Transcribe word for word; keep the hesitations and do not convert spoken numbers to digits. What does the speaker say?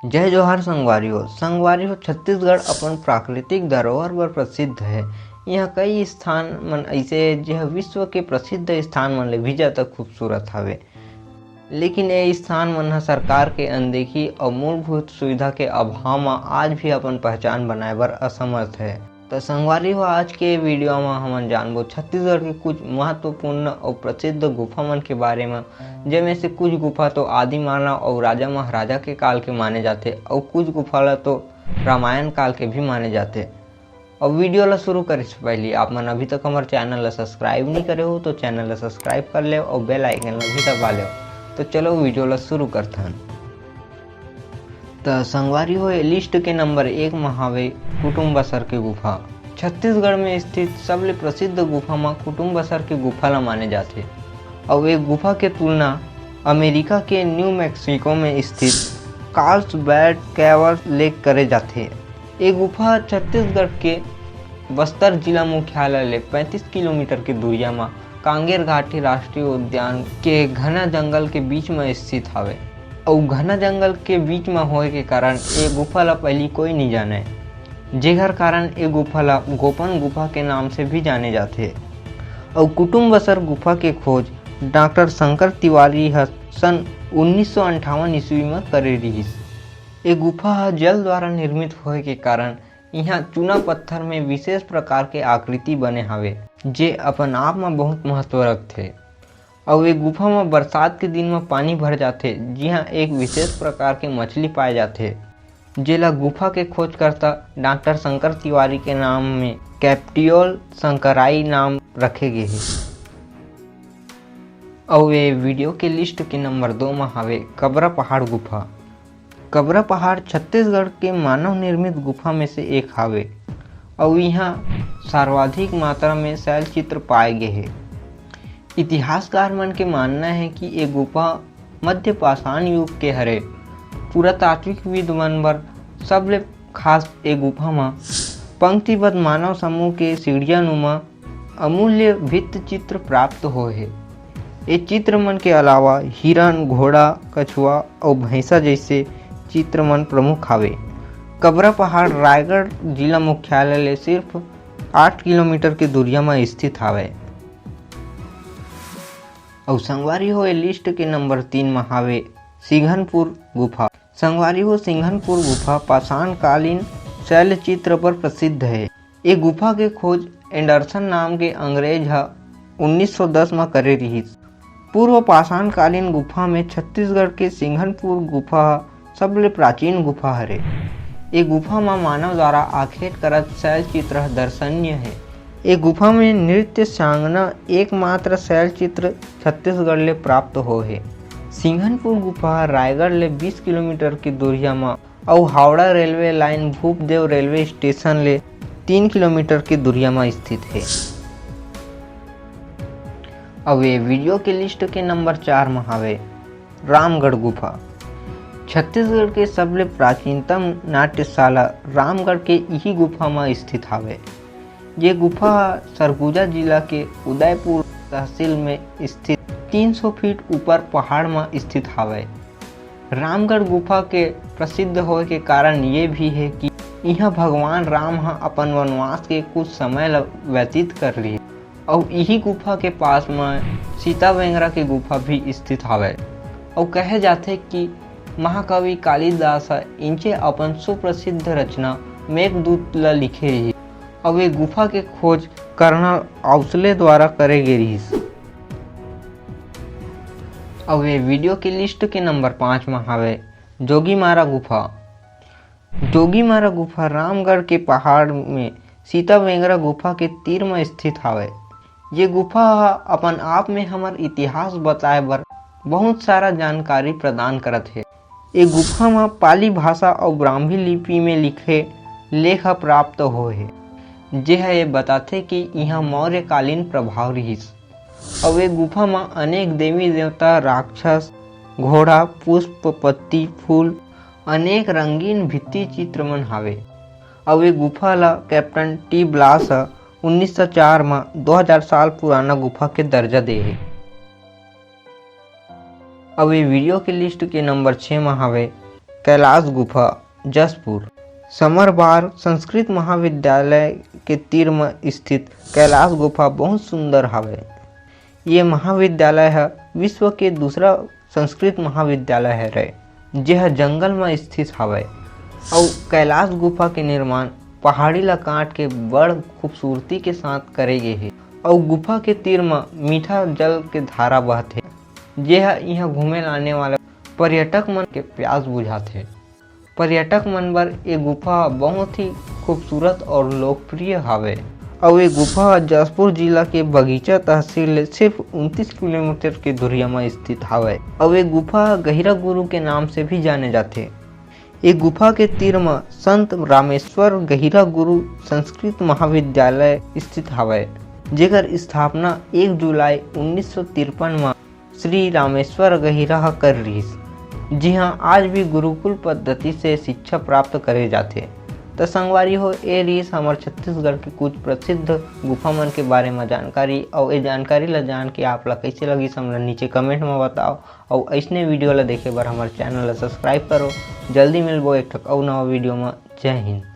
जय जोहार संगवारी हो। संगवारी हो, छत्तीसगढ़ अपन प्राकृतिक धरोहर बर प्रसिद्ध है। यहाँ कई स्थान मन ऐसे हे, जे ह विश्व के प्रसिद्ध स्थान मन ले भी ज्यादा खूबसूरत हवे। लेकिन ये स्थान मन ह सरकार के अनदेखी अउ मूलभूत सुविधा के अभाव म आज भी अपन पहचान बनाए बर असमर्थ है। त संगवारी हो, आज के वीडियो म हमन जानबो छत्तीसगढ़ के कुछ महत्वपूर्ण अउ प्रसिद्ध गुफा मन के बारे म, जेमे से कुछ गुफा तो आदि मानव अउ राजा महाराजा के काल के माने जाथे, अउ कुछ गुफा ला तो रामायण काल के भी माने जाथे। अउ वीडियो ला शुरू करे से पहले आप मन अभी तक हमर चैनल ला सब्सक्राइब नहीं करे हो, तो चैनल ला सब्सक्राइब कर लेव अउ बेल आइकन ला भी दबा लेव। तो चलो, वीडियो ला शुरू करथन। त संगवारी हो, ये लिस्ट के नंबर एक म हावे कुटुम्बसर के गुफा। छत्तीसगढ़ में स्थित सबले प्रसिद्ध गुफा म कुटुम्बसर के गुफा ला माने जाथे। अउ ये गुफा के तुलना अमेरिका के न्यू मैक्सिको में स्थित कार्लसबैड कैवर ले करे जाथे। ये गुफा छत्तीसगढ़ के बस्तर जिला मुख्यालय ले पैंतीस किलोमीटर के दूरिया म कांगेर घाटी राष्ट्रीय उद्यान के घना जंगल के बीच म स्थित हावे। अउ घना जंगल के बीच म होए के कारण ए गुफा ला पहिली कोई नइ जानय, जेकर कारण ए गुफा ला गोपन गुफा के नाम से भी जाने जाथे। अउ कुटुम्बसर गुफा के खोज डॉक्टर शंकर तिवारी ह सन उन्नीस सौ अंठावन ईस्वी म करे रिहिस। ए गुफा ह जल द्वारा निर्मित होए के कारण इहाँ चूना पत्थर में विशेष प्रकार के आकृति बने हावे, जे अपन आप म बहुत महत्व रखथे। अउ ए गुफा म बरसात के दिन म पानी भर जाथे, जिहाँ एक विशेष प्रकार के मछली पाए जाथे, जेला गुफा के खोजकर्ता डॉक्टर शंकर तिवारी के नाम में कैप्टियोल शंकराई नाम रखे गे हे। अउ ए वीडियो के लिस्ट के नंबर दो म हावे कबरा पहाड़ गुफा। कबरा पहाड़ छत्तीसगढ़ के मानव निर्मित गुफा में से एक हावे, अउ इहाँ सर्वाधिक मात्रा में शैल चित्र पाए गे हे। इतिहासकार मन के मानना हे कि ए गुफा मध्य पाषाण युग के हरे। पुरातात्विकविद मन बर सबले खास ए गुफा म पंक्तिबद्ध मानव समूह के सीढ़ियानुमा अमूल्य भित्त चित्र प्राप्त होए हे। ए चित्र मन के अलावा हिरन, घोड़ा, कछुआ अउ भैंसा जैसे चित्र मन प्रमुख हावे। कबरा पहाड़ रायगढ़ जिला मुख्यालय ले सिर्फ आठ किलोमीटर के दूरिया म स्थित हावय। अउ संगवारी हो, ए लिस्ट के नंबर तीन म हावे सिंघनपुर गुफा। संगवारी हो, सिंघनपुर गुफा पाषाणकालीन शैल चित्र पर प्रसिद्ध हे। ए गुफा के खोज एंडरसन नाम के अंग्रेज ह उन्नीस सौ दस म करे रिहिस। पूर्व पाषाणकालीन गुफा में छत्तीसगढ़ के सिंघनपुर गुफा ह सबले प्राचीन गुफा हरे। ए गुफा म मानव द्वारा आखेट करत शैल चित्र ह दर्शनीय हे। ए गुफा में नृत्य सांगना एकमात्र शैल चित्र छत्तीसगढ़ ले प्राप्त होए हे। सिंघनपुर गुफा ह रायगढ़ ले बीस किलोमीटर के दूरिया म अउ Howrah railway line Bhupdev railway station ले तीन किलोमीटर के दूरिया म स्थित हे। अब ये वीडियो के लिस्ट के नंबर चार म हावे रामगढ़ गुफा। छत्तीसगढ़ के सबले प्राचीनतम नाट्यशाला रामगढ़ के इही गुफा म स्थित हावे। ये गुफा ह सरगुजा जिला के उदयपुर तहसील में स्थित तीन सौ फीट ऊपर पहाड़ म स्थित हावय। रामगढ़ गुफा के प्रसिद्ध होए के कारण ये भी हे कि इहाँ भगवान राम ह अपन वनवास के कुछ समय ल व्यतीत कर लिस। अउ इही गुफा के पास म सीता वेंगरा के गुफा भी स्थित हावय। अउ कहे जाथे कि महाकवि कालिदास ह इंचे अपन सुप्रसिद्ध रचना मेघदूत ल लिखे रिहिस। अउ ये गुफा के खोज कर्नल आउसले द्वारा करे गे रिहिस। अउ ये वीडियो के लिस्ट के नंबर पाँच म हावय जोगीमारा गुफा। जोगीमारा गुफा रामगढ़ के पहाड़ में सीता वेंगरा गुफा के तीर म स्थित हावय। ये गुफा ह अपन आप में हमर इतिहास बताए बर बहुत सारा जानकारी प्रदान करत हे। ए गुफा म पाली भाषा अउ ब्राह्मी लिपि में लिखे लेख ह प्राप्त होए हे, जे ह ये बताथे कि इहाँ मौर्यकालीन प्रभाव रिहिस। अउ ए गुफा म अनेक देवी देवता, राक्षस, घोड़ा, पुष्प, पत्ती, फूल, अनेक रंगीन भित्ती चित्र मन हावे। अउ ए गुफा ल कैप्टन टी ब्लास ह उन्नीस सौ चार म दो हज़ार साल पुराना गुफा के दर्जा दे हे। अउ ए वीडियो के लिस्ट के नंबर छः म हावे कैलाश गुफा, जशपुर। समरबार संस्कृत महाविद्यालय के तीर म स्थित कैलाश गुफा बहुत सुंदर हवय। ये महाविद्यालय ह विश्व के दूसरा संस्कृत महाविद्यालय हरय, जे ह जंगल म स्थित हवय। अउ कैलाश गुफा के निर्माण पहाड़ी ला काट के बड़ खूबसूरती के साथ करे गे हे। अउ गुफा के तीर म मीठा जल के धारा बहथे, जे ह इहां घूमे ला आने वाला पर्यटक मन के प्यास बुझाथे। पर्यटक मन बर ये गुफा बहुत ही खूबसूरत और लोकप्रिय हावय। अउ ये गुफा ह जशपुर जिला के बगीचा तहसील ले सिर्फ उनतीस किलोमीटर के दूरिया म स्थित हावय। अउ ये गुफा ह गहिरा गुरु के नाम से भी जाने जाथे। ये गुफा के तीर म संत रामेश्वर गहिरा गुरु संस्कृत महाविद्यालय स्थित हावय, जेकर स्थापना एक जुलाई उन्नीस सौ तिरपन म श्री रामेश्वर गहिरा ह कर रिहिस, जिहां आज भी गुरुकुल पद्धति से शिक्षा प्राप्त करे जाथे। त संगवारी हो, ए रिहिस हमर छत्तीसगढ़ के कुछ प्रसिद्ध गुफा मन के बारे म जानकारी। अउ ए जानकारी ला जान के आप ला कइसे लगिस, हमला नीचे कमेंट म बताओ। अउ अइसने वीडियो ला देखे बर हमर चैनल ला सब्सक्राइब करो। जल्दी मिलबो एक ठक अउ नवा वीडियो म। जय हिंद।